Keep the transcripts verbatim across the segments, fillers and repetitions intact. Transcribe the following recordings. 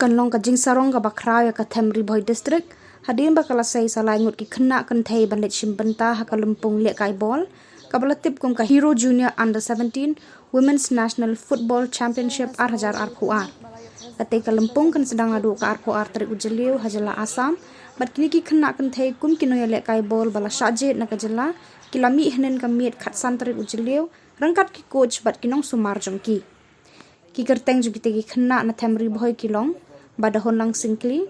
Kan long ka jingsarong kaba khraw ïa ka Them Ri Bhoi District hadien ba ka la sei sa lai ngut ki khynnah kynthei ban leit shim bynta ha ka lympung lehkai bol kaba la tip kum ka Hero Junior Under seventeen Women's National Football Championship ar hajar arphew ar. Katei ka lympung kan sdang naduh ka arphew ar tarik u Jylliew ha jylla Assam, bad kine ki khynnah kynthei kum ki nongïalehkai bol ba la shah jied na ka jylla ki la mih hynnin ka miet khatsan tarik u Jylliew ryngkat ki coach bad ki nongsumar jong ki. Ki kyrteng jong kitei ki khynnah na Them Ri Bhoi ki long Badahonlang Syngkli,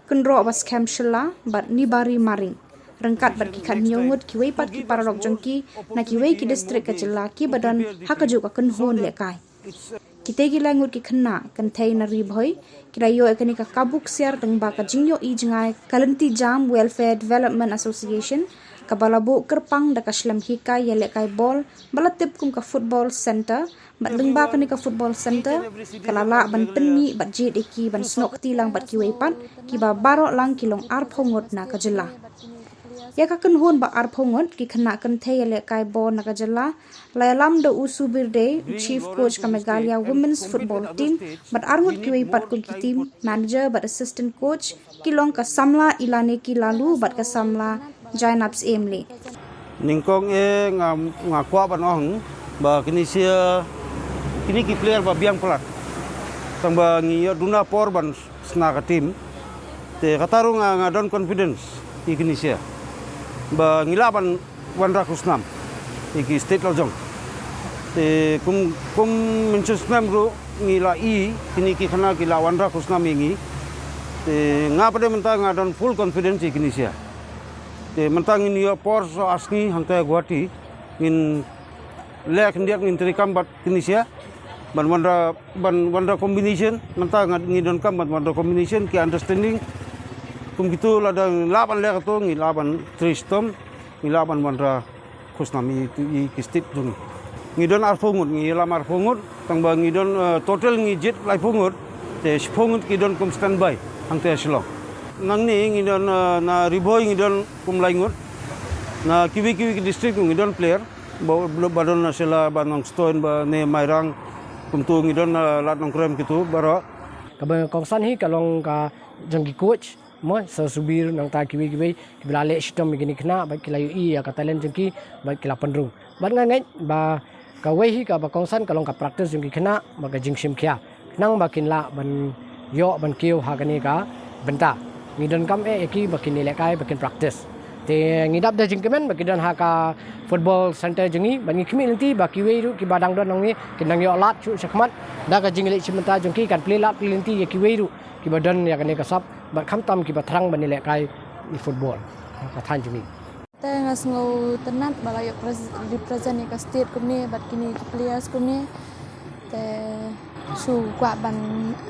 Kynroh Baskhem Shylla bad Nibari Maring, ryngkat bad ki khathynñiew ngut kiwei pat ki paralok jong ki na kiwei ki district ka jylla kiba don ha kajuh ka kynhun lehkai. Kitei ki lai ngut ki khynnah kynthei na Ri Bhoi ki la ïoh ïa kane ka kabu ksiar lyngba ka jingïohi jngai ka lynti Jam Welfare Development Association kaba la buh kyrpang da ka shlem hikai ïalehkai bol ba la tip kum ka Football Centre, bad lyngba kane ka Football Centre ka la lah ban pynmih bad jied ïa ki ban snoh kti lang bad kiwei pat, kiba baroh lang ki long arphew ngut na ka jylla. Ïa ka kynhun ba arphew ngut ki khynnah kynthei ïalehkai bol na ka jylla la ïalam da u Subir Dey, u Chief Coach ka Meghalaya Women's Football Team, bad ar ngut kiwei pat kum ki team manager bad assistant coach, ki long ka samla Ilaneki Lalu bad ka samla Jainab Syiem Leh. Nyngkong eh nga, nga kwah ban ong ba kine sia, kine ki player ba biang palat. Tang ba ngi ïoh duna por ban sna ka team. Te kata ruh nga, nga don confidence ïa kine sia ba ngi lah ban wanrah khusnam ïa ki state la jong. Te kum, kum mynshem snem ruh ngi la i kine ki khynnah ki la wanrah khusnam ïa ngi. Te nga pat mynta nga don full confidence ïa kine sia. Te mynta ngin ïoh por sa ar sngi hangta Guwahati, ngin leh khyndiat, ngin treikam bad kine sia ban wanrah, ban wanrah combination. Mynta nga, ngi donkam ban wanrah combination, ki understanding. Kum kito lada lah ban leh kato, ngi lah ban trei shitom, ngi lah ban wanrah khusnam ïa ki state jong ngi. Ngi don arphew ngut, ngi ïalam arphew ngut, tang ba ngi don, eh, total ngi jied laiphew ngut, te shiphew ngut ki don kum standby hangta Shillong. Nangne ngi don, eh, na Ri Bhoi ngi don kum lai ngut. Na kiwei kiwei ki district ngi don player ba, ba don na Shella, ba Nongstoiñ, ba ne Mairang, kumto ngi don na Lad Nongkrem, kito baroh. Kaba kongsan hi ka long ka jong ki coach, mo, Sir Subir nangta kiwei kiwei kiba la leh shitom ïa kine khynnah bad ki la ïohi ïa ka talent jong ki bad ki la pynrung. Bad nga ngeit ba kawei hi kaba kongsan ka long ka practice jong ki khynnah bad ka jingshim khia, khnang ba kin lah ban ïoh ban kiew ha kane ka bynta. Ngi donkam eh ïa ki ba kin ïalehkai, ba kin practice. Te ngi dap da jingkmen ba ki don ha ka football centre jong ngi, bad ngi khmih lynti ba kiwei ruh kiba dang don hangne kin nang ïoh lad shuh shakhmat da ka jingleit shim bynta jong ki, kan plie lad plie lynti ïa kiwei ruh kiba don ïa kane ka sap bad khamtam kiba thrang ban ïalehkai ïa football ha ka thaiñ jong ngi. Te nga sngewtynnat ba la ïoh pres-, represent ïa ka state kumne bad kine ki players kumne. Te shu kwah ban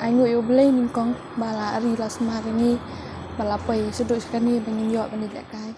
ainguh ïa U Blei nyngkong ba la ri la sumar ïa ngi ba la poi shaduh sha kane ba ngin ïoh ban ïalehkai.